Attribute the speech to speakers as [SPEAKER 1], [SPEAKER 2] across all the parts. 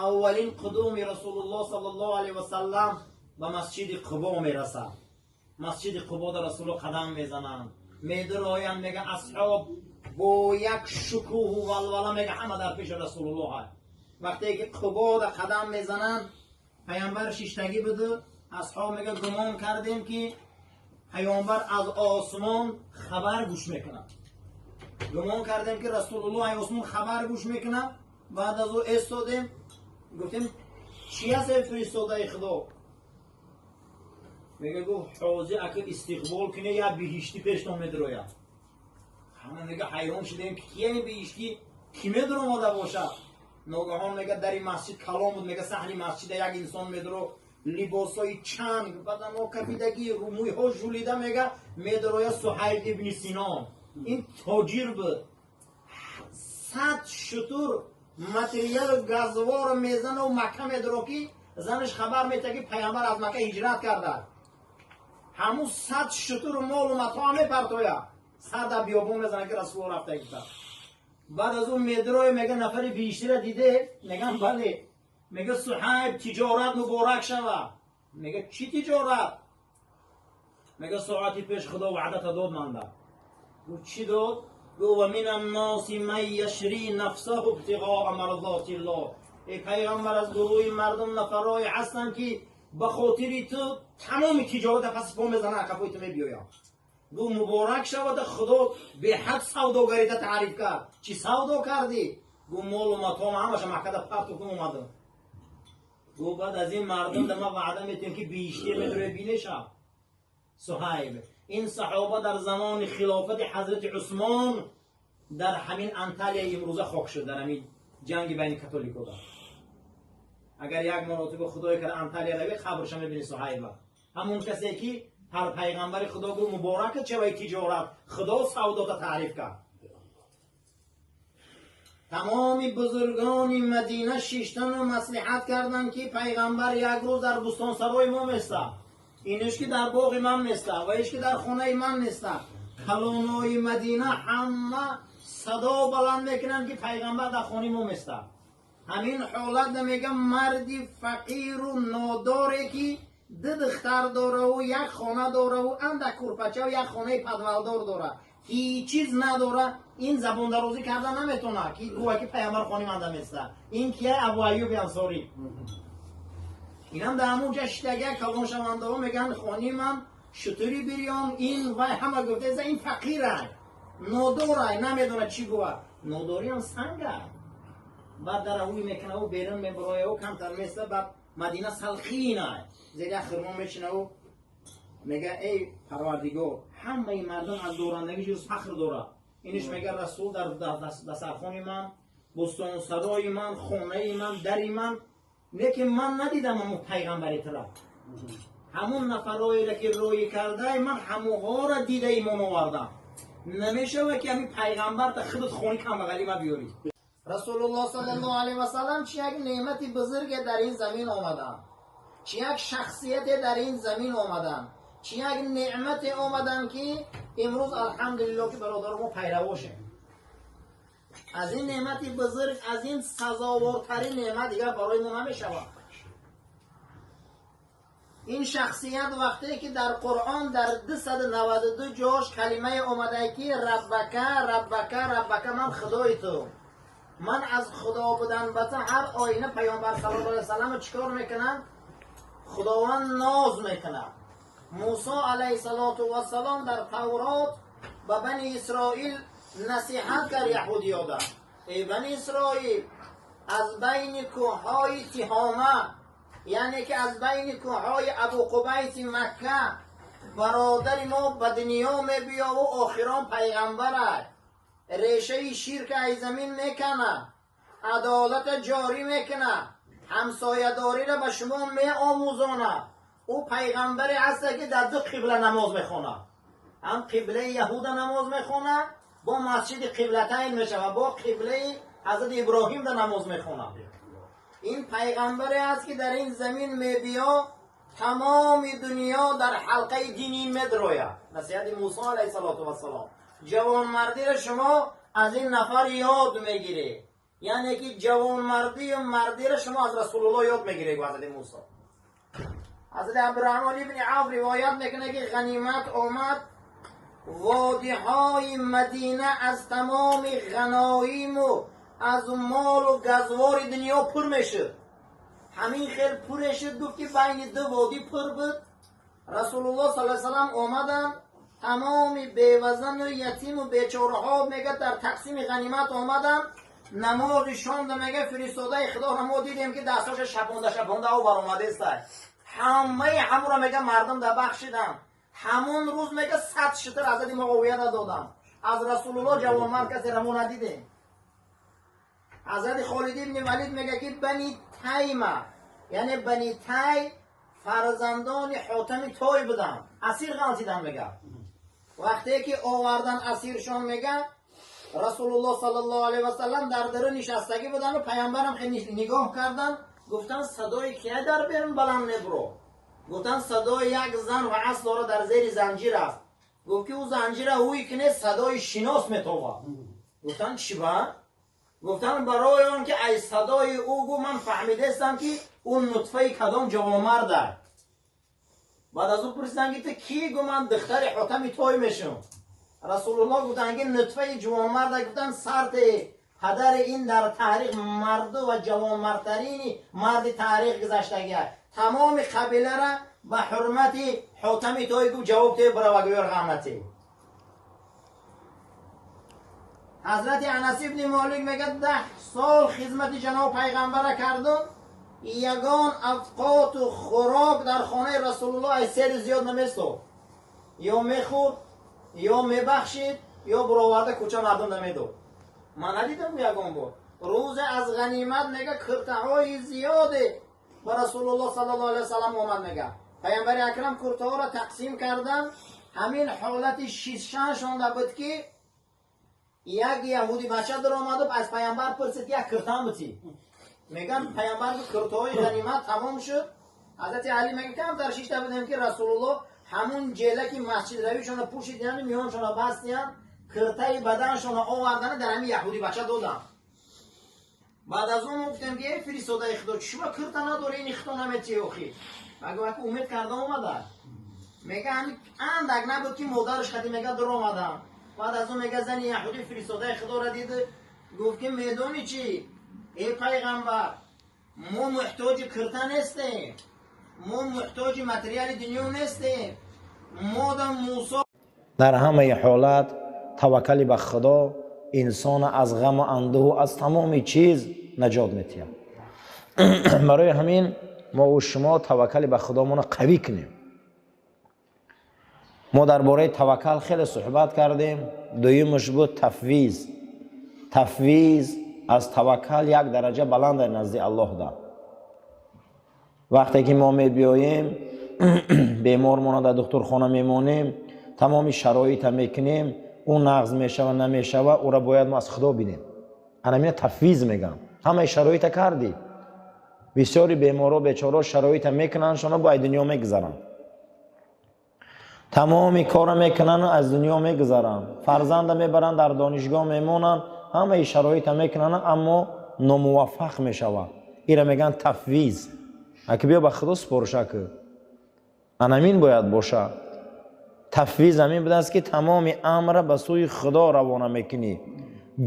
[SPEAKER 1] Аввалин қудуми Расулуллоҳ саллаллоҳу алайҳи васаллам ба масҷиди Қубо мерасад. Масҷиди Қубода Расулуллоҳ қадам мезананд, медароянд. Мега, асҳоб бо як шукӯҳу валвала, мега, ҳама дар пеши Расулуллоҳ. Вақте ки Қубода қадам мезананд, паямбар шиштагӣ буду. Асҳоб мега, гумон кардем, ки паёмбар аз осмон хабар гӯш мекунад. Гумон кардем, ки Расулуллоҳ аз осмон хабар гӯш мекунад. Баъд аз ӯ эстодем, гуфтем: «Чӣ аст, эй фиристодаи Худо?» Мега, гуфт: «Ҳозир ака истиқбол куне, як биҳиштӣ пештон медирояд». Ҳама, мега, ҳайрон шудем, ки кия биҳиштӣ, ки медиромада бошад. Ногаҳон, мега, дари масҷид калон буд, мега, саҳни масҷида як инсон медиро, либосҳои чанг, баданҳо кафидагӣ, мӯйҳо жулида. Мега, медирояд Суҳайб ибни Синон. Ин тоҷир буд. 100 шутур материалу газворо мезану Макка медиро, ки занаш хабар мета, ки паямбар аз Макка ҳиҷрат карда. Ҳамун 100 шутуру молу матоа мепартоя, сада биёбон мезана, ки Расуло рафта гуфта. Баъд аз он медироя. Мега, нафари биҳиштира диде? Мегам, бале. Мега: «Суҳайб, тиҷорат муборак шава». Мега: «Чӣ тиҷорат?» Мега: «Соати пеш Худо ваъдата дод манда». Гуфт: «Чӣ дод?» Гуфт: «Ва мин анноси ман яшри нафсаҳу ибтиғоа марзотиллоҳ». Эй пайғамбар, аз гурӯҳи мардум нафарое ҳастанд, ки ба хотири ту тамоми тиҷората паси по мезананд, қафои ту мебиёянд. Гуфт: «Муборак шавада, Худо беҳад савдогарита таъриф кард. Чӣ савдо кардӣ?» Гуфт: «Молу матоам ҳамаша Маккада партохтум, омадам». Гуфт: «Баъд аз ин мардум да ма ваъда метиҳем, ки биҳиштие медуре, бинеша Суҳайб». Ин саҳоба дар замони хилофати ҳазрати Усмон дар ҳамин Анталияи имрӯза хок шуд, дар ҳамин ҷанги байни католикода. Агар як маротиба, Худое карда, Анталия равӣ, қабрша мебини, Суҳайба, ҳамон касе ки пар пайғамбари Худо гуфт: «Муборака чавай тиҷорат, Худо савдота таъриф кард». Тамоми бузургони Мадина шиштану маслиҳат карданд, ки пайғамбар як рӯз дар бӯстонсарои мо места, инеш ки дар боғи ман места ва иш ки дар хонаи ман места. Калонои Мадина ҳама садо баланд мекунанд, ки пайғамбар дар хонаи мо места. Ҳамин ҳолат, мегам, марди фақиру нодоре, ки ду духтар дораву як хона дораву андак курпачаву як хонаи подвалдор дора, ҳеҷ чиз надора, ин забондарозӣ карда наметона, ки гӯя ки пайғамбар хони манда места. Ин кия? Абу Аюби Ансорӣ. Инам дар ҳамун ҷа шитага. Калоншавандаҳо мегӯянд: «Хони ман шутури бирён, ин вай ҳама гуфтеса, ин фақирай, нодорай, намедонад чӣ гӯяд. Нодориам сангай». Баъд дараҳӯй мекунаву берун мебарояву камтар места. Баъд Мадина салхинай, зери як хирмон мешинаву мега: «Эй Парвардигор, ҳамаи мардум аз дорандагӣ ҷуз фахр дорад. Иниш мега, Расул дар дастархони ман, бӯстонсарои ман, хонаи ман, дари ман, лекин ман надидам ҳамун пайғамбари тура. Ҳамун нафароеро, ки рӯӣ кардаи ман, ҳамонҳоро дида имон овардам. Намешавад, ки ҳамин пайғамбарта худат хони камбағалӣ ма биёрӣ». Расулуллоҳ саллаллоҳу алайҳи васаллам чи як неъмати бузурге дар ин замин омаданд, чи як шахсияте дар ин замин омаданд, чи як неъмате омаданд, ки имрӯз, алҳамдулиллоҳ, ки бародаро мо пайравошем аз ин неъмати бузург. Аз ин сазовортарин неъмат дигар барои мо намешавад. Ин шахсият, вақте ки дар Қуръон дар 292 ҷош калимае омадае, ки раббака, раббака, раббака, ман Худои ту, ман аз Худо будан ба ту, ҳар оина Паёмбар саллаллоҳу алайҳи васалламро чӣ кор мекунад? Худованд ноз мекунад. Мусо алайҳиссалоту вассалом дар Таврот ба Бани Исроил насиҳат кард, яҳудиёда: «Эй Бани Исроил, аз байни кӯҳҳои Тиҳома, яъне ки аз байни кӯҳҳои Абуқубайси Макка, бародари мо ба дунё мебиёву охирон пайғамбарад, решаи ширка ай замин меканад, адолата ҷорӣ мекунад, ҳамсоядориро ба шумо меомӯзонад. Ӯ пайғамбаре ҳаста, ки дар ду қибла намоз мехонад, ҳам қиблаи яҳуда намоз мехонад, бо масҷиди Қиблатайн мешавад, бо қиблаи ҳазрати Иброҳимда намоз мехонад. Ин пайғамбаре аст, ки дар ин замин мебиё, тамоми дунё дар ҳалқаи дини медрояд». Насиҳати Мусо алайҳиссалоту вассалом. Ҷавонмардиро шумо аз ин нафар ёд мегиред. Яъне ки ҷавонмардию мардиро шумо аз Расулуллоҳ ёд мегиред, ҳазрати Мусо. Ҳазрати Абдурраҳмон ибни Авф ривоят мекунад, ки ғанимат омад, водиҳои Мадина аз тамоми ғаноиму аз молу газвори дунё пур мешуд. Ҳамин хел пуре шуд, гуфт, ки байни ду водӣ пур буд. Расулуллоҳ салла салам омаданд, тамоми бевазану ятиму бечораҳо, мега, дар тақсими ғанимат омаданд. Намози шомда, мега, фиристодаи Худоро мо дидем, ки дасташа шапонда шапонда ав баромадеста. Ҳамаи ҳамуро, мега, мардум да бахшиданд. Ҳамон рӯз, мега, 100 шитр ҳазрати Муовияда додам. Аз Расулуллоҳ ҷавонмард касеро мо надидем. Ҳазрати Холид ибни Валид мега, ки Бани Тайма, яъне Бани Тай, фарзандони Ҳотами Той буданд, асир ғалтидан. Мега, вақте ки овардан асиршон, мега, Расулуллоҳ саллаллоҳу алайҳи васаллам дар дару нишастагӣ буданду паямбарам хеле нигоҳ карданд, гуфтанд: «Садои кия дар берун баланд мебуро?» Гуфтанд: «Садои як зан ва асл дора, дар зери занҷир аст». Гуфт, ки ӯ занҷира ҳуй кине, садои шинос метовад. Гуфтанд: «Чӣ ба?» Гуфтанд: «Барои он ки ай садои ӯ гу ман фаҳмидаистам, ки ӯ нутфаи кадом ҷавонмарда». Баъд аз ӯ пурсиданд, ки ту кӣ? Гу: «Ман духтари Ҳотами Той мешум». Расулуллоҳ гуфтанд, ки нутфаи ҷавонмарда. Гуфтанд: «Сарте падари ин дар таърих марду ва ҷавонмардтарини марди таърих гузаштагия, тамоми қабилара ба ҳурмати Ҳотами Той гуфт, ҷавоб те, барава, гӯёр ғамнате». Ҳазрати Анас ибни Молик мегӯяд: 10 сол хизмати ҷаноб пайғамбара кардум, ягон авқоту хӯрок дар хонаи Расулуллоҳ аз сери зиёд наместод. Ё мехӯрд, ё мебахшид, ё буроварда кӯча мардум намедод. Ман надидам ягон бор. Рӯзе аз ғанимат, мега, куртаҳои зиёде ба Расулуллоҳ саллаллоҳу алайҳи васаллам омад. Мега, паямбари акрам куртаҳоро тақсим карданд. Ҳамин ҳолати шишаншонда буд, ки як яҳуди бача даромаду аз паямбар пурсид, ки як киртам бутӣ. Меган, паямбар гуфт: «Киртаҳои ғанимат тамом шуд». Ҳазрати Али мега, камтар шишта будем, ки Расулуллоҳ ҳамун ҷелаки масҷидравишона пӯшидияну миёншона бастиян, киртаи баданшона овардана дар ҳамин яҳуди бача доданд. Баъд аз он гуфтем, ки эй фиристодаи Худо, чума кирта надори, ин хито наметиҳӣ охи? Мага умед карда омада. Мега, ҳамин андак набуд, ки модараш хади, мега, дуромадам. Баъд аз он, мега, зани яҳудӣ фиристодаи Худоро дид, гуфт, ки медонӣ чӣ, эй пайғамбар, мо муҳтоҷи кирта нестем, мо муҳтоҷи материали дунё нестем, модам Мусо.
[SPEAKER 2] Дар ҳамаи ҳолат таваккали ба Худо инсона аз ғаму андӯҳу аз тамоми чиз наҷот метиҳад. Барои ҳамин мову шумо таваккали ба Худомона қавӣ кунем. Мо дар бораи таваккал хеле суҳбат кардем. Дуюмаш буд тафвиз. Тафвиз аз таваккал як дараҷа баланд назди Аллоҳ. Да вақте ки мо мебиёем, бемормона дар духтурхона мемонем, тамоми шароита мекунем, ӯ нағз мешава, намешава, ӯра бояд мо аз Худо бинем. Анамина тафвиз мегам. Ҳамаи шароита кардӣ. Бисёри беморо, бечоро шароита мекунанд, шоно бо ай дунё мегузаранд. Тамоми кора мекунанд, аз дунё мегузаранд. Фарзанда мебаранд, дар донишгоҳ мемонанд, ҳамаи шароита мекунанд, аммо номуваффақ мешавад. Ира мегӯянд тафвиз. Аки биё, ба Худо супориша ку. Анамин бояд боша. Тафвиз ҳамин будааст, ки тамоми амра ба сӯи Худо равона мекунӣ.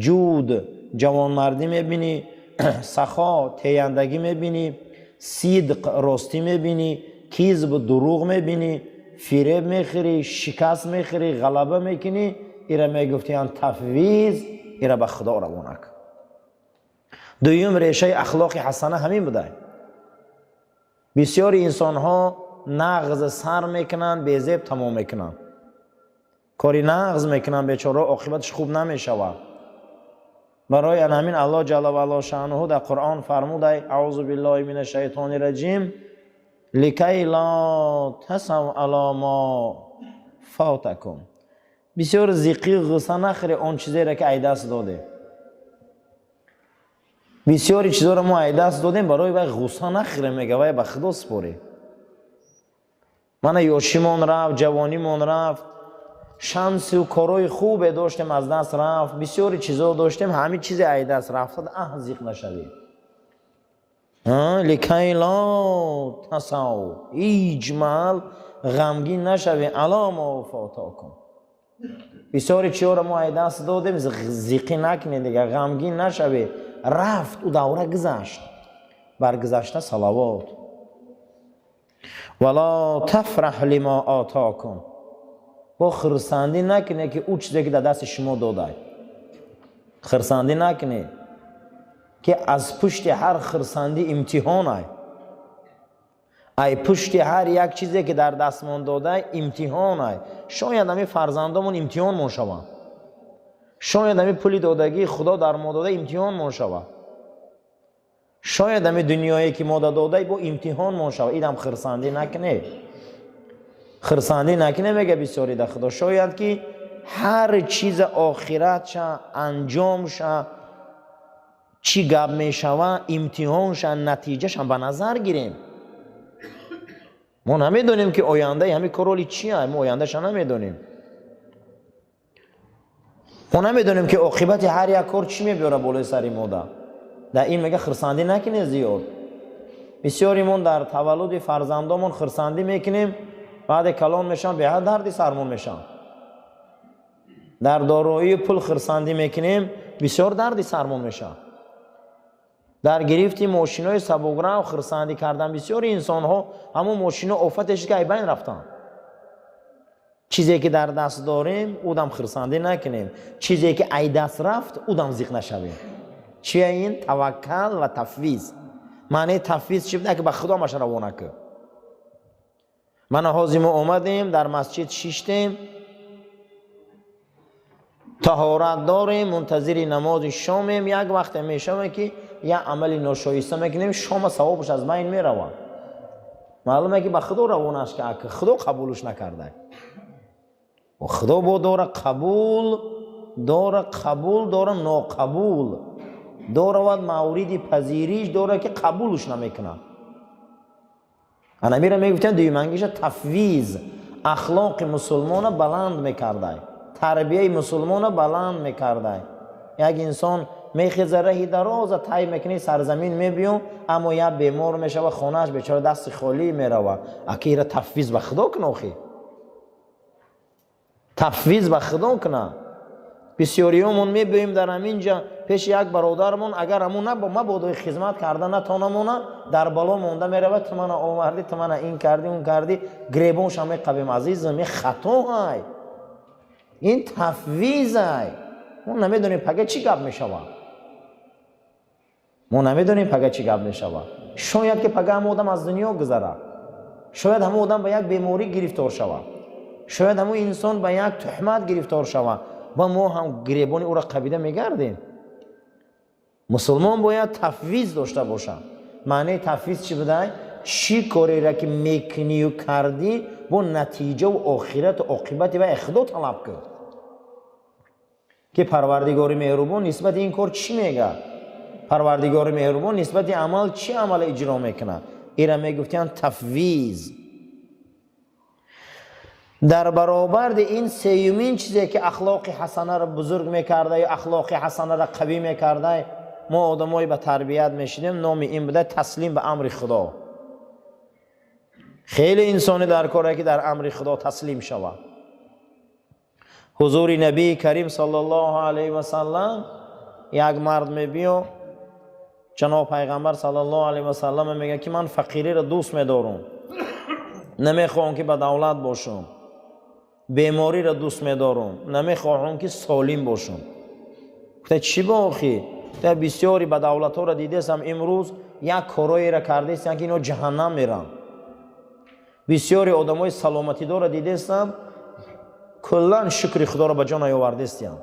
[SPEAKER 2] Ҷуд, ҷавонмардӣ мебинӣ, сахо, теяндагӣ мебинӣ, сидқ, ростӣ мебинӣ, кизб, дурӯғ мебинӣ, фиреб мехӯрӣ, шикаст мехӯрӣ, ғалаба мекунӣ. Ира мегуфтиянд тафвиз. Ира ба Худо равона кун. Дуюм решаи ахлоқи ҳасана ҳамин буда. Бисёри инсонҳо нағз сар мекунанд, безеб тамом мекунанд. Кори нағз мекунанд, бечора, оқибаташ хуб намешавад. Барои ан ҳамин Аллоҳ ҷалла ваало шаънуҳу дар Қуръон фармудай: аузу биллоҳи мина шайтони раҷим, ликай ло тасав ало мо фотакум. Бисёр зиқӣ ғусса нахӯре он чизеро, ки ай даст додем. Бисёри чизоро мо ай даст додем, барои вай ғусса нахӯре, мега, вай ба Худо супорем. Мана ёшимон рафт, ҷавонимон рафт. Шансу корои хубе доштем, аз даст рафт, бисёри чизо доштем, ҳамин чизе ай даст рафта зиқ нашавем. Ликай ла тасав, ҳеҷ маҳал ғамгин нашавем. Ала ма фотакум. Бисёри чиёро мо ай даст додем, зиқӣ накунед, дигар ғамгин нашавед. Рафт, ӯ давра гузашт, бар гузашта салавот. Вала тафраҳ лимо отокум, бо хурсандӣ накунед, ки ӯ чизе ки дар дасти шумо додай. Хурсандӣ накунед, ки аз пушти ҳар хурсандӣ имтиҳон ай. Ай пушти ҳар як чизе ки дар дастмон додай имтиҳон ай. Шояд ҳамин фарзандомон имтиҳонмон шаванд, шояд ҳамин пули додагии Худо дар мо дода имтиҳонмон шавад, шояд ҳамин дунёе ки мо додай бо имтиҳонмон шавад. Идам хурсандӣ накунед, хурсандӣ накунед, мега бисёри да Худо. Шояд ки ҳар чиза охиратша, анҷомша, чӣ гап мешава, имтиҳонша, натиҷашам ба назар гирем. Мо намедонем, ки ояндаи ҳамин короли чия, мо ояндаша намедонем. Мо намедонем, ки оқибати ҳар як кор чӣ мебиёра болои сари мода. Дар ин мега хурсандӣ накунед зиёд. Бисёримон дар таваллуди фарзандомон хурсандӣ мекунем, баъде калон мешаванд, беҳад дарди сармон мешаванд. Дар дороии пул хурсандӣ мекунем, бисёр дарди сармон мешавад. Дар гирифти мошинои сабукрав хурсандӣ кардан бисёри инсонҳо, ҳамон мошино офатеш ки айбайн рафтанд. Чизе ки дар даст дорем, удам хурсандӣ накунем, чизе ки ай даст рафт, удам зиқ нашавем. Чия ин? Таваккал ва тафвиз. Маънии тафвиз чи буда? Ки ба Худо маша равона кӯ. Мана ҳозир мо омадем, дар масҷид шиштем, таҳорат дорем, мунтазири намози шомем. Як вақте мешавад, ки як амали ношоиста мекунем, шома савобаш аз байн меравад. Маълуме, ки ба Худо равонаш ки Худо қабулш накарда. Худо бо дора қабул, дора қабул, дора ноқабул, доравад мавриди пазириш, дора ки қабулш намекунад. Анамира мегуфтем, дуюмангиша тафвиз. Ахлоқи мусулмона баланд мекардай, тарбияи мусулмона баланд мекардай. Як инсон мехеза, раҳи дароза тай мекунӣ, сарзамин мебиём, аммо як бемор мешава, хонааш бечора дасти холӣ мерава. Аки ира тафвиз ба Худо кун, охи тафвиз ба Худо куна. Бисёриёмон мебиёем дар ҳамин ҷа пеши як бародармон, агар ҳамун мабодои хизмат карда натонамона, дар бало монда мерава: ту мана овардӣ, ту мана ин кардӣ, он кардӣ, гребонша меқабем. Азизам, ин хатоай, ин тафвизай. Мо намедонем, пага чӣ гап мешавад, мо намедонем, пага чӣ гап мешавад. Шояд ки пага ҳамон одам аз дунё гузарад, шояд ҳамон одам ба як беморӣ гирифтор шавад, шояд ҳамон инсон ба як туҳмат гирифтор шавад ва мо ҳам гиребони ӯро қабида мегардем. Мусулмон бояд тафвиз дошта бошад. Маънии тафвиз чӣ будай? Чӣ кореро ки мекунию кардӣ, бо натиҷаву охирату оқибати вай Худо талаб кун, ки Парвардигори меҳрубон нисбати ин кор чӣ мегӯяд, Парвардигори меҳрубон нисбати амал чӣ амале иҷро мекунад. Ира мегуфтиянд тафвиз. Дар баробарди ин сеюмин чизе ки ахлоқи ҳасанаро бузург мекарда ё ахлоқи ҳасанаро қавӣ мекарда, мо одамое ба тарбият мешидем, номи ин буда таслим ба амри Худо. Хеле инсоне дар коре, ки дар амри Худо таслим шавад. Ҳузури Набии Карим саллаллоҳу алайҳи васаллам як мард мебиё. Ҷаноб Пайғамбар саллаллоҳу алайҳи васаллам мегӯяд, ки ман фақириро дӯст медорам, намехоҳам, ки ба давлат бошам, бемориро дӯст медорам, намехоҳам, ки солим бошам. Гуфта: чӣ ба охи? Гуфта: бисёри ба давлатҳоро дидесам, имрӯз як короеро кардестам, ки ино ҷаҳаннам меранд. Бисёри одамои саломатидорро дидестам, куллан шукри Худоро ба ҷо наёвардестиям.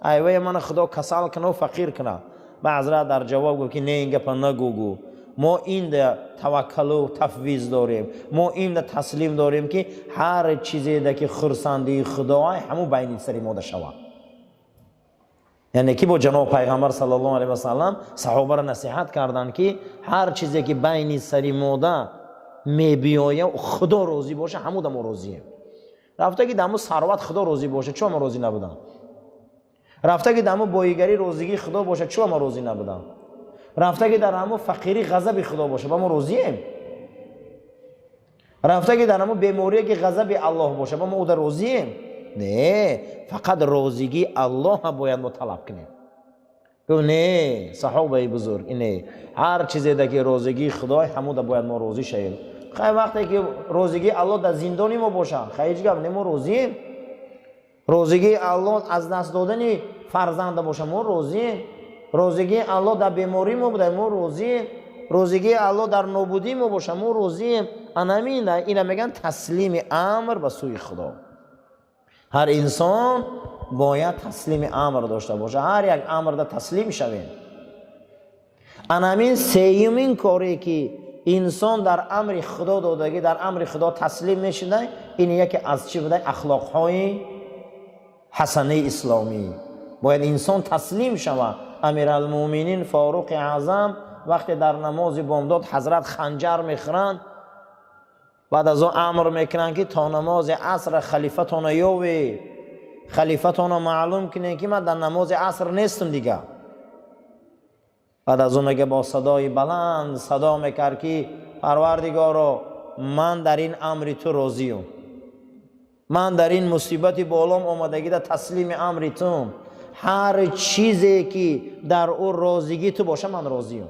[SPEAKER 2] Айвая мана Худо касал кунаву фақир куна. Ба ҳазрат дар ҷавоб гуфт, ки не, ин гапа нагӯ, мо инда таваккалу тафвиз дорем, мо инда таслим дорем, ки ҳар чизеда ки хурсандии Худоай, ҳамун байни сари мода шавад. Яъне ки бо ҷаноб Пайғамбар саллаллоҳу алайҳи васаллам саҳобаро насиҳат карданд, ки ҳар чизе ки байни сари мода мебиёя, Худо розӣ боша, ҳамуда мо розием. Рафта ки дар сарват Худо розӣ бошад, чаро ман розӣ набудам? Рафта ки дар боигарӣ розигии Худо бошад, чаро ман розӣ набудам? Рафта ки дар ҳамо фақирӣ ғазаби Худо бошад, ба мо розием? Рафта ки дар ҳамо беморие ки ғазаби Аллоҳ бошад, ба мо уда розием? Не, фақат розигии Аллоҳ бояд мо талаб кунем. Гуфт не, саҳобаи бузург, не, ҳар чизе ки розигии Худой, ҳамуда бояд мо розӣ шавем. Хай вақте ки розигии Аллоҳ дар зиндони мо бошад, хай ҳеҷ гап не, мо розием. Розигии Аллоҳ аз даст додани фарзанда бошад, мо розием. Розигии Аллоҳ дар бемории мо буда, мо розием. Розигии Аллоҳ дар нобудии мо бошад, мо розием. Анамина ина мегӯянд таслими амр ба сӯи Худо. Ҳар инсон бояд таслими амр дошта бошад, ҳар як амрда таслим шавем. Анамин сеюмин коре ки инсон дар амри Худо додагӣ, дар амри Худо таслим мешуда, ин яке аз чӣ буда? Ахлоқҳои ҳасанаи исломӣ. Бояд инсон таслим шавад. Амиралмӯминин Форуқи Аъзам вақте дар намози бомдод ҳазрат ханҷар мехӯранд, баъд аз он амр мекунанд ки то намози аср халифатона ёвед, халифатона маълум кунед ки ман дар намози аср нестам дига. Баъд аз он мега бо садои баланд садо мекард ки Парвардигоро, ман дар ин амри ту розиюм, ман дар ин мусибати болом омадагида таслими амри тум, ҳар чизе ки дар ӯ розигӣ ту боша, ман розиюм.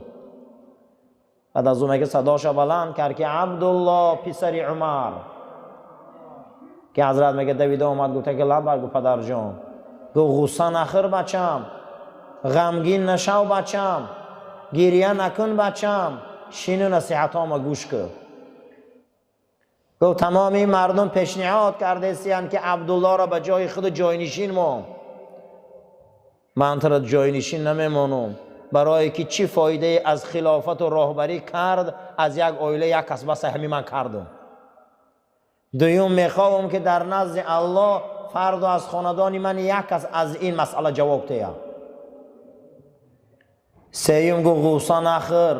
[SPEAKER 2] Баъд аз он мега садоша баланд кард ки Абдулло писари Умар, ки ҳазрат мега давида омад, гуфта ки лабар, гуфт падарҷон. Гуфт ғусса нахӯр бачам, ғамгин нашав бачам, гирья накун бачам, шину насиҳатҳома гӯш кун. Гуфт тамоми ин мардум пешниҳод кардесиянд ки Абдуллоро ба ҷои худ ҷойнишин мон. Ман туро ҷойнишин намемонам, барое ки чӣ фоидае аз хилофату роҳбарӣ кард аз як оила як кас, баса ҳами ман кардам. Дуюм, мехоҳам ки дар назди Аллоҳ фарду аз хонадони ман як кас аз ин масъала ҷавоб диҳад. Сеюм, гуфт ғусса нахӯр,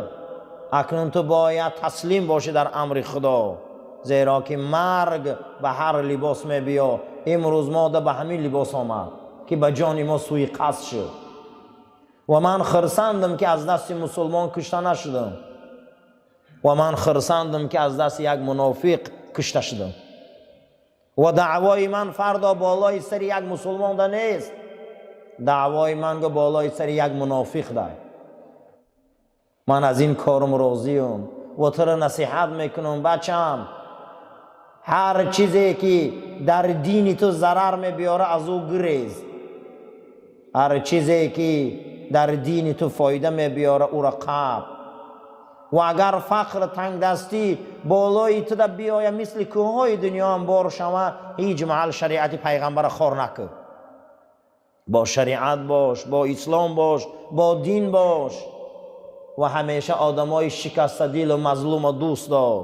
[SPEAKER 2] акнун ту бояд таслим бошӣ дар амри Худо, зеро ки марг ба ҳар либос мебиё. Имрӯз мода ба ҳамин либос омад ки ба ҷони мо сӯи қасд шуд, ва ман хурсандам ки аз дасти мусулмон кушта нашудам, ва ман хурсандам ки аз дасти як мунофиқ кушта шудам, ва даъвои ман фардо болои сари як мусулмон да нест, даъвои ман го болои сари як мунофиқ да. Ман аз ин корум розиюм ва туро насиҳат мекунам бачам, ҳар чизе ки дар дини ту зарар мебиёра, аз ӯ гурез, ҳар чизе ки дар дини ту фоида мебиёра, ӯро қаб. Ва агар фақр, тангдастӣ болои туда биёя, мисли кӯҳҳои дунёам бор шава, ҳеҷ маҳал шариати пайғамбара хор накун. Бо шариат бош, бо ислом бош, бо дин бош, ва ҳамеша одамои шикастадилу мазлума дӯст дор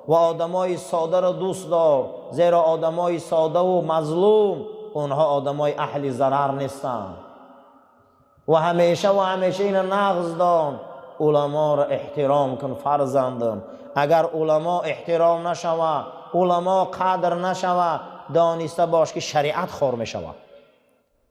[SPEAKER 2] ва одамои содаро дӯст дор, зеро одамои содаву мазлум онҳо одамои аҳли зарар нестанд. Ва ҳамеша ва ҳамеша ина нағз дон, уламоро эҳтиром кун фарзандам. Агар уламо эҳтиром нашава, уламо қадр нашава, дониста бош ки шариат хор мешавад,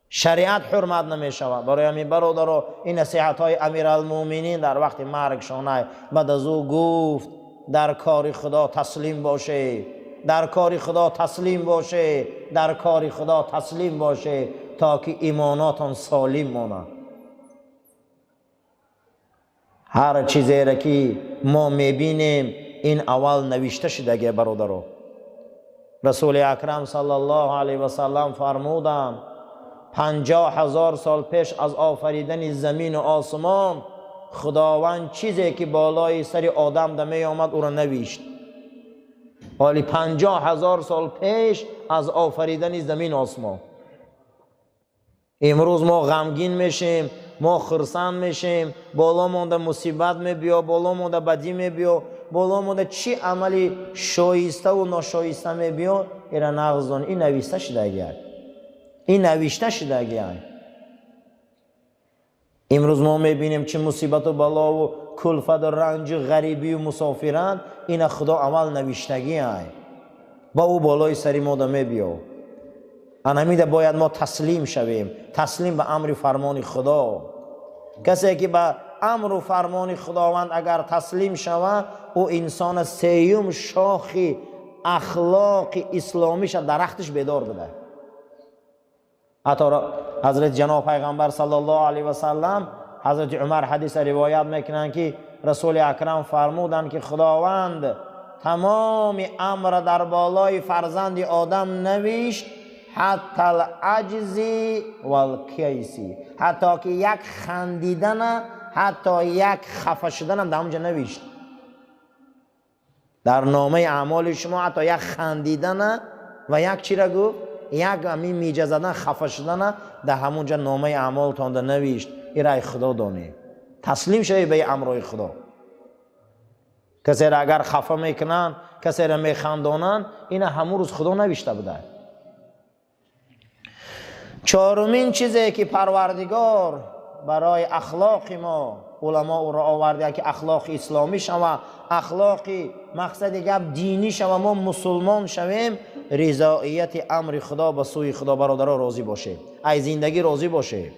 [SPEAKER 2] шариат ҳурмат намешавад. Барои ҳамин бародаро, ин насиҳатҳои Амиралмӯминин дар вақти маргшонай. Баъд аз ӯ гуфт дар кори Худо таслим боше, дар кори Худо таслим боше, дар кори Худо таслим боше, то ки имонотон солим монад. Ҳар чизеро ки мо мебинем, ин аввал навишта шудагия бародаро. Расули Акрам саллаллоҳу алайҳи васаллам фармуданд: 50 000 сол пеш аз офаридани замину осмон Худованд чизе ки болои сари одам да меомад, ӯро навишт. Ҳоли 50 000 сол пеш аз офаридани замин осмон. Имрӯз мо ғамгин мешем, мо хурсанд мешем, боло монда мусибат мебиё, боло монда бадӣ мебиё, боло монда чӣ амали шоиставу ношоиста мебиё, ира нағз дон, ин нависта шудагиай, ин навишта шудагиай. Имрӯз мо мебинем чӣ мусибату балову кулфаду ранҷу ғарибию мусофират, ина Худо аввал навиштагиай. Ба ӯ болои сари мо да мебиё. Анамида бояд мо таслим шавем, таслим ба амри фармони Худо. Касе ки ба амру фармони Худованд агар таслим шава, ӯ инсона сеюм шохи ахлоқи исломиша дарахтиш бедор буда. Ҳатто ҳазрати ҷаноб пайғамбар саллаллоҳу алайҳи васаллам, ҳазрати Умар ҳадиса ривоят мекунанд, ки Расули Акрам фармуданд, ки Худованд тамоми амра дар болои фарзанди одам навишт, ҳатта алаҷзи валкайси, ҳатто ки як хандидана, ҳатто як хафа шуданам дар ҳамонҷа навишт. Дар номаи аъмоли шумо ҳатто як хандидана ва як чира гуфт, як ҳамин миҷа задан, хафа шудана дар ҳамонҷа номаи аъмолтонда навишт. Ира Худо донед, таслим шавед ба амрои Худо. Касеро агар хафа мекунанд, касеро механдонанд, ина ҳамун рӯз Худо навишта буда. Чорумин чизе ки Парвардигор барои ахлоқи мо уламо ӯро оварда, ки ахлоқи исломӣ шава, ахлоқи мақсади гап динӣ шава, мо мусулмон шавем, ризоияти амри Худо ба сӯи Худо. Бародаро, розӣ бошем, ай зиндагӣ розӣ бошем,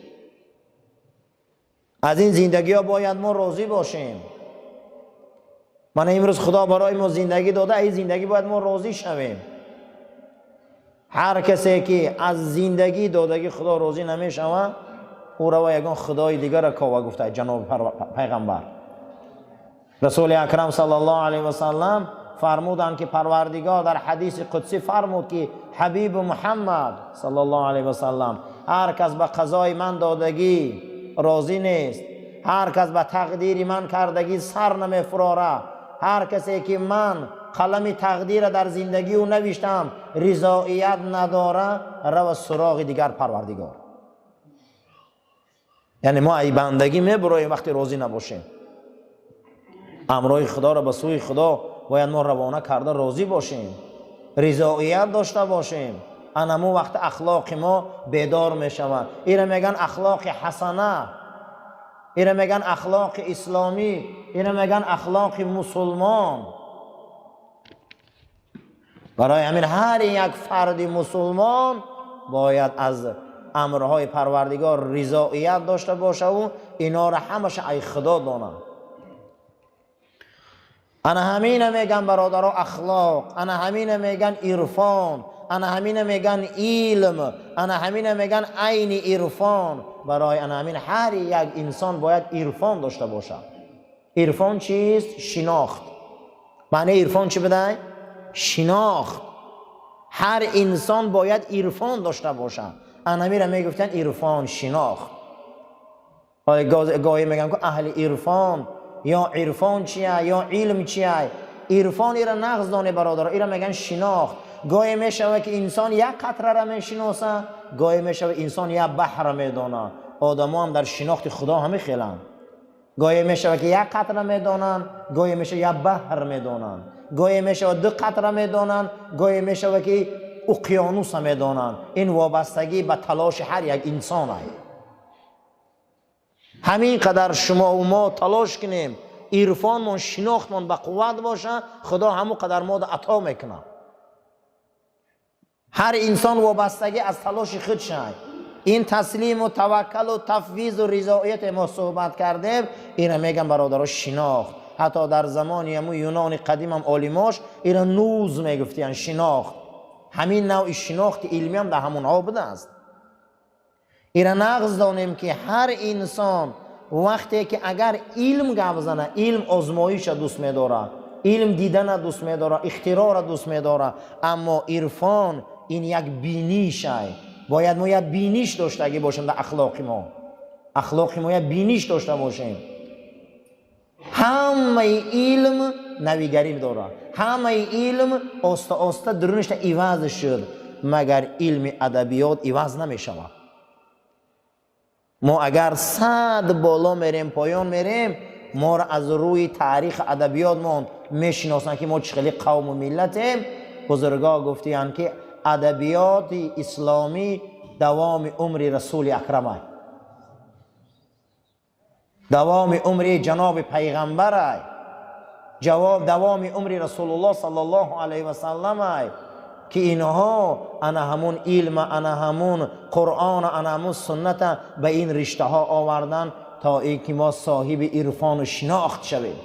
[SPEAKER 2] аз ин зиндагиҳо бояд мо розӣ бошем. Мана имрӯз Худо барои мо зиндагӣ дода, ай зиндагӣ бояд мо розӣ шавем. Ҳар касе ки аз зиндагӣ додагӣ Худо розӣ намешавад, ӯ рава ягон худои дигара кова, гуфта ҷаноби пайғамбар. Расули Акрам саллаллоҳу алайҳи васаллам фармуданд, ки Парвардигор дар ҳадиси қудсӣ фармуд, ки ҳабибу Муҳаммад саллаллоҳу алайҳи васаллам: ҳар кас ба қазои ман додагӣ розӣ нест, ҳар кас ба тақдири ман кардагӣ сар намефурора, ҳар касе ки ман қалами тақдира дар зиндагӣ ӯ навиштам ризоият надора, рава суроғи дигар Парвардигор. Яъне мо ай бандагӣ мебуроем вақте розӣ набошем. Амрои Худоро ба сӯи Худо бояд мо равона карда розӣ бошем, ризоият дошта бошем. Анаму вақт ахлоқи мо бедор мешавад. Ира меган ахлоқи ҳасана, ира меган ахлоқи исломӣ, ира меган ахлоқи мусулмон. Барои ҳамин ҳар як фарди мусулмон бояд аз амрҳои Парвардигор ризоият дошта бошаву инора ҳамаша ай Худо донад. Ана ҳамина меган, бародаро, ахлоқ, ана ҳамина меган ирфон, ана ҳамина меган илм, ана ҳамина меган айни ирфон. Барои ана ҳамин ҳар як инсон бояд ирфон дошта бошад. Ирфон чист? Шинохт. Маънаи ирфон чӣ будай? Шинохт. Ҳар инсон бояд ирфон дошта бошад. Анамира мегуфтанд ирфон, шинохт. Гоҳе мегӯям, ки аҳли ирфон ё ирфон чия, ё илм чия. Ирфон ира нағз доне, бародаро, ира мегӯянд шинохт. Гоҳе мешавад, ки инсон як қатрара мешиноса, гоҳе мешавад, инсон як баҳра медонад. Одамо ҳам дар шинохти Худо ҳаме хеланд. Гоҳе мешавад, ки як қатра медонанд, гоҳе мешавад, як баҳр медонанд, гоҳе мешавад, ду қатра медонанд, гоҳе мешавад, ки уқёнуса медонанд. Ин вобастагӣ ба талоши ҳар як инсон аст. Ҳамин қадар шумову мо талош кунем, ирфонмон, шинохтмон ба қувват боша, Худо ҳамон қадар мода ато мекунад. Ҳар инсон вобастагӣ аз талоши худ шай. Ин таслиму таваккалу тафвизу ризоияте мо суҳбат кардем, ина мегам, бародаро, шинохт. Ҳатто дар замони ҳамун Юнони қадимам олимош ира нуз мегуфтиянд, шинохт. Ҳамин навъи шинохти илмиам дар ҳамонҳо будааст. Ира нағз донем, ки ҳар инсон вақте ки агар илм гап зана, илм озмоиша дӯст медорад, илм дидана дӯст медорад, ихтироъра дӯст медорад, аммо ирфон ин як бинишай. Бояд мо як биниш доштагӣ бошем дар ахлоқи мо, ахлоқи мо як биниш дошта бошем. Ҳамаи илм навигарӣ дорад, ҳамаи илм оста оста дуруништа иваз шуд, магар илми адабиёт иваз намешавад. Мо агар 100 боло мерем, поён мерем, моро аз рӯи таърихи адабиётмон мешиносанд, ки мо чӣ хели қавму миллатем. Бузургоҳ гуфтиянд, ки адабиёти исломӣ давоми умри Расули Акрамай, давоми умри ҷаноби пайғамбарай, ҷавоб давоми умри Расулуллоҳ саллаллоҳу алайҳи васалламай. ки инҳо ана ҳамун илм, ана ҳамун Қуръон, ана ҳамун сунната ба ин риштаҳо овардан то ин ки мо соҳиби ирфону шинохт шавем.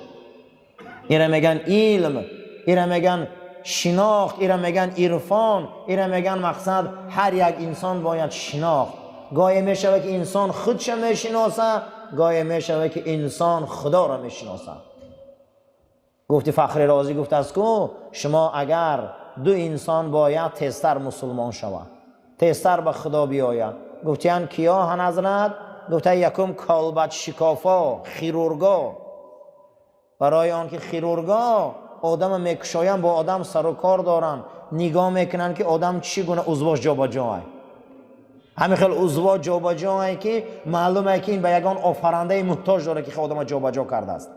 [SPEAKER 2] Ира меган илм, ира меган шинохт, ира меган ирфон, ира меган мақсад. Ҳар як инсон бояд шинохт. Гоҳе мешавад ки инсон худша мешиноса, гоҳе мешавад ки инсон худоро мешиноса. Гуфти Фахри Розӣ гуфтааст ку шумо агар ду инсон бояд тезтар мусулмон шавад, тезтар ба худо биёяд. Гуфтиян киё ҳазрат? Гуфта якум колбадшикофо, хирурго. Барои он ки хирурго одама мекушоянд, бо одам сару кор доранд, нигоҳ мекунанд ки одам чӣ гуна узвош ҷобаҷоай. Ҳамин хел узво ҷобаҷоае ки маълуме ки ин ба ягон офарандаи муҳтоҷ дорад ки одама ҷобаҷо кардааст.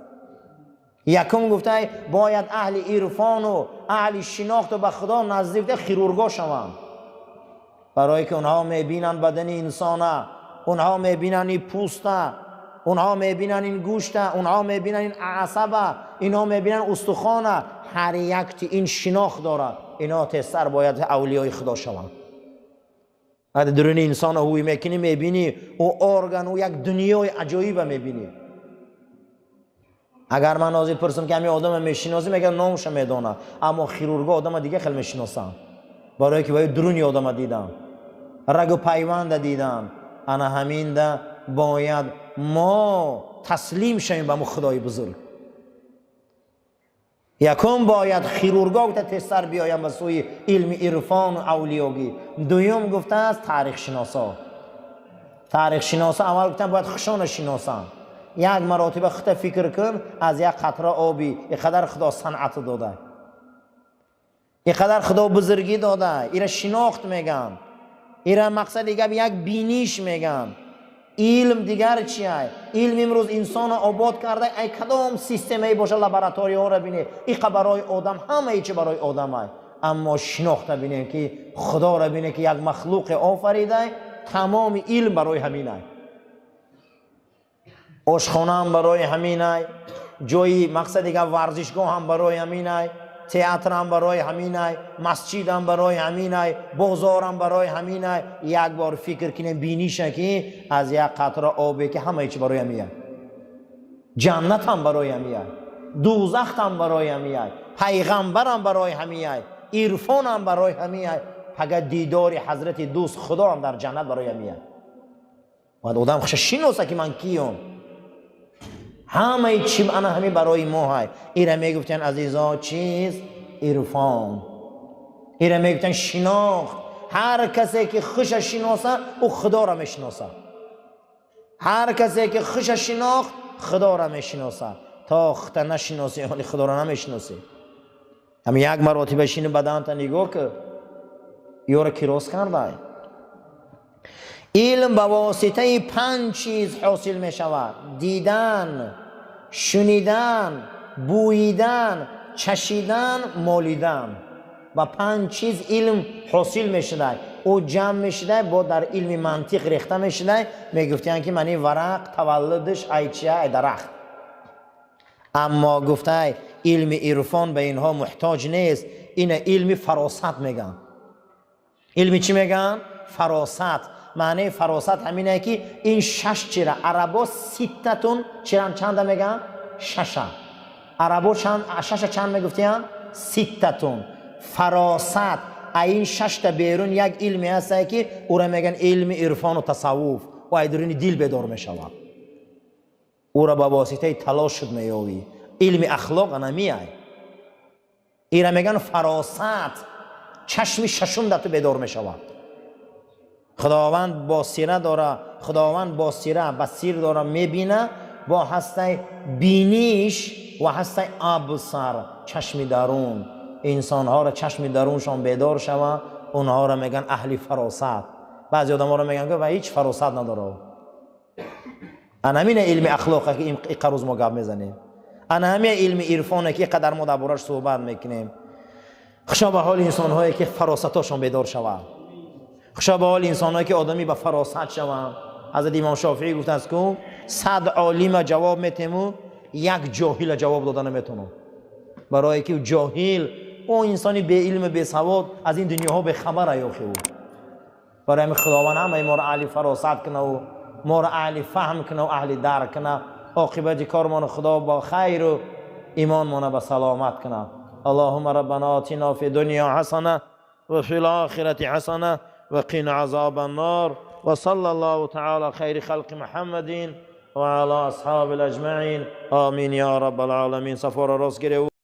[SPEAKER 2] Якум гуфтай бояд аҳли ирфону аҳли шинохту ба худо наздик хирурго шаванд, барое ки онҳо мебинанд бадани инсона, онҳо мебинанд ин пӯста, онҳо мебинанд ин гӯшта, онҳо мебинанд ин асаба, инҳо мебинанд устухона. Ҳар якти ин шинохт дорад. Инҳо тезтар бояд авлиёи худо шаванд. Вақте дуруни инсонро ҳуй мекунӣ, мебинӣ ӯ орган, ӯ як дунёи аҷоиба мебинӣ. Агар ман ҳозир пурсам ки ҳамин одама мешиносӣ, мегӯяд номаша медонад, аммо хирурго одама дига хел мешиносанд, барое ки вай дуруни одама дидам, рагу пайванда дидам. Ана ҳаминда бояд мо таслим шавем ба мо худои бузург. Якум бояд хирурго гуфта тезтар биёям ба сӯи илми ирфону авлиёгӣ. Дуюм гуфтааст таърихшиносо. Таърихшиносо аввал гуфтан бояд хушона шиносанд. Як маротиба хута фикр кун, аз як қатра оби и қадар худо санъат дода, и қадар худо бузургӣ дода. Ира шинохт меган, ира мақсади гап як биниш меган. Илм дигар чиай? Илм имрӯз инсонро обод карда. Ай кадом системае боша, лабораторияҳоро бинед, иқа барои одам, ҳамаи чи барои одамай. Аммо шинохта бинем ки худоро бинем ки як махлуқе офаридай, тамоми илм барои ҳаминай. Ошхонаам барои ҳаминай, ҷои мақсади гап варзишгоҳам барои ҳаминай, театрам барои ҳаминай, масҷидам барои ҳаминай, бозорам барои ҳаминай. Як бор фикр кунем биниша ки аз як қатра обе ки ҳамаи чи барои ҳамия. Ҷаннатам барои ҳамия, дӯзахтам барои ҳамия, пайғамбарам барои ҳамия, ирфонам барои ҳамия, пага дидори ҳазрати дӯст худоам дар ҷаннат барои ҳамия. Бояд одам хуша шиноса ки ман киём. Ҳамаи чи ана ҳамин барои мо ҳай. Ира мегуфтанд азизо чиз? Ирфон. Ира мегуфтанд шинохт. Ҳар касе ки хуша шиноса, ӯ худоро мешиноса. Ҳар касе ки хуша шинохт, худоро мешиноса. То хута нашиносӣ, ҳоли худоро намешиносӣ. Ҳамин як маротиба шини баданта нигоҳ ки ёро кирос кардай. Илм ба воситаи панҷ чиз ҳосил мешавад: дидан, шунидан, бӯидан, чашидан, молидан. Ба панҷ чиз илм ҳосил мешудай. Ӯ ҷамъ мешудай, бо дар илми мантиқ рехта мешудай. Мегуфтиянд ки мани варақ таваллудаш ай чия? Ай дарахт. Аммо гуфтай илми ирфон ба инҳо муҳтоҷ нест. Ина илми фаросат мегӯянд. Илми чӣ мегӯянд? Фаросат. Маънаи фаросат ҳамине ки ин шаш чира арабо ситтатун чиран чанда мегӯянд? Шаша. Арабо шаша чанд мегуфтиянд? Ситтатун. Фаросат а ин шашта берун як илме ҳастае ки ӯра мегӯянд илми ирфону тасаввуф. Ӯ ай дуруни дил бедор мешавад. Ӯра ба воситаи талош шуд меёвӣ. Илми ахлоқ анамиай. Ира мегӯянд фаросат. Чашми шашум дар ту бедор мешавад. Худованд босира дора, худованд босира басир дора, мебина. Бо ҳастай биниш ва ҳастай абсар, чашми дарун. Инсонҳоро чашми даруншон бедор шава, онҳоро мегӯянд аҳли фаросат. Баъзе одамҳоро мегӯянд ки ва ҳеҷ фаросат надора. Ана ҳамина илми ахлоқе ки иқа рӯз мо гап мезанем, ана ҳамина илми ирфоне ки иқадар мо дар бораш суҳбат мекунем. Хушо ба ҳоли инсонҳое ки фаросатошон бедор шавад. Хушо ба ҳоли инсонҳое ки одамӣ ба фаросат шаванд. Ҳазрати имом Шофиӣ гуфтааст ку 100 олима ҷавоб метему, як ҷоҳила ҷавоб дода наметонам, барое ки ҷоҳил О инсони беилму бесавод аз ин дунёҳо бехабара ёхи ӯ. Барои ҳамин Худованд ҳамаи моро аҳли фаросат кунаву моро аҳли фаҳм кунаву аҳли дарк куна. Оқибати кормоно Худо бо хайру имонмона ба саломат куна. اللهم ربنا آتنا في الدنيا حسنة وفي الآخرة حسنة وقنا عذاب النار، وصلى الله تعالى خير خلق محمد وعلى أصحاب الأجمعين، آمين يا رب العالمين. صفور راست.